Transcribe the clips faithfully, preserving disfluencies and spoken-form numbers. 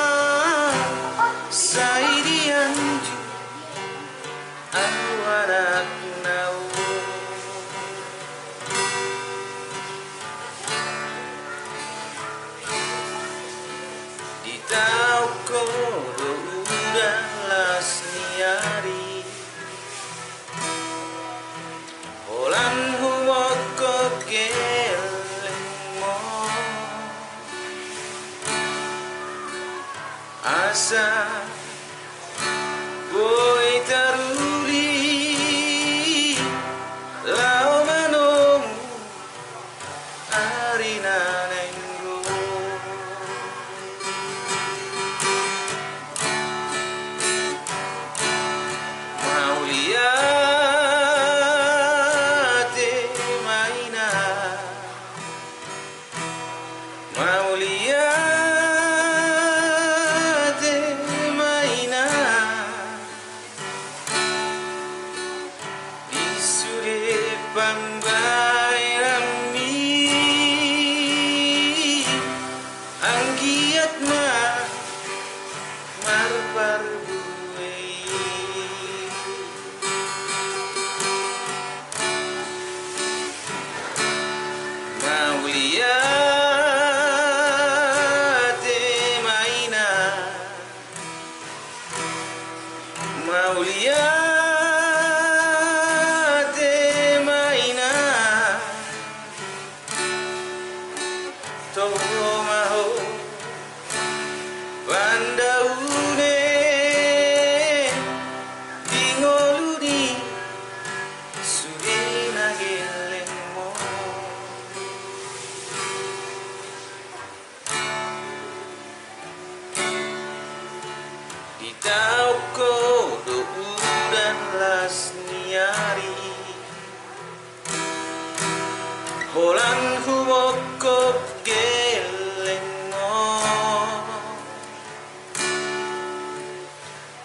Batasaan sai dianju au anakna on. Ditaon ho do udan las ni ari, holan humongkop gellengmu. Asa boi taruli laho manomu ari na naeng ro. Mauliate ma ina, mauliate ma ina, di sude pambaenanmi, anggiat ma marparbue i. Mauliate ma ina, mauliate ma ina, toho ma ho pandaune di ngolu ni sude na gellengmu. Ditaon ho do udan las ni ari, holan humongkop gellengmu.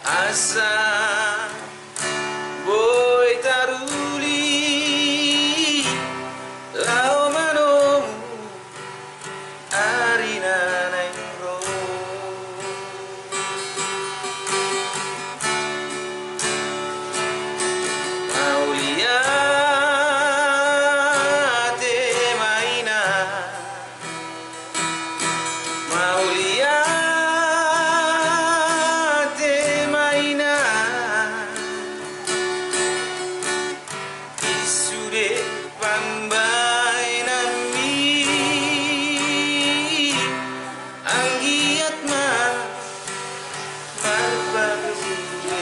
Asa boi taruli laho manomu ari na naeng ro. Mauliate ma ina, mauliate ma ina, di sude pambaenanmi, anggiat ma marparbue i.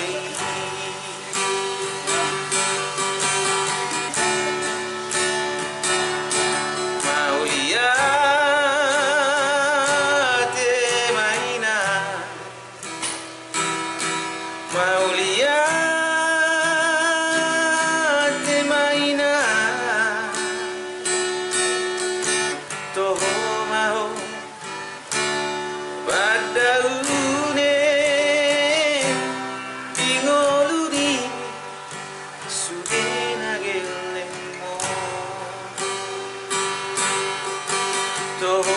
Mauliate ma ina, mauliate ma ina, toho ma ho pandaune di ngolu ni sude na gellengmu. Toho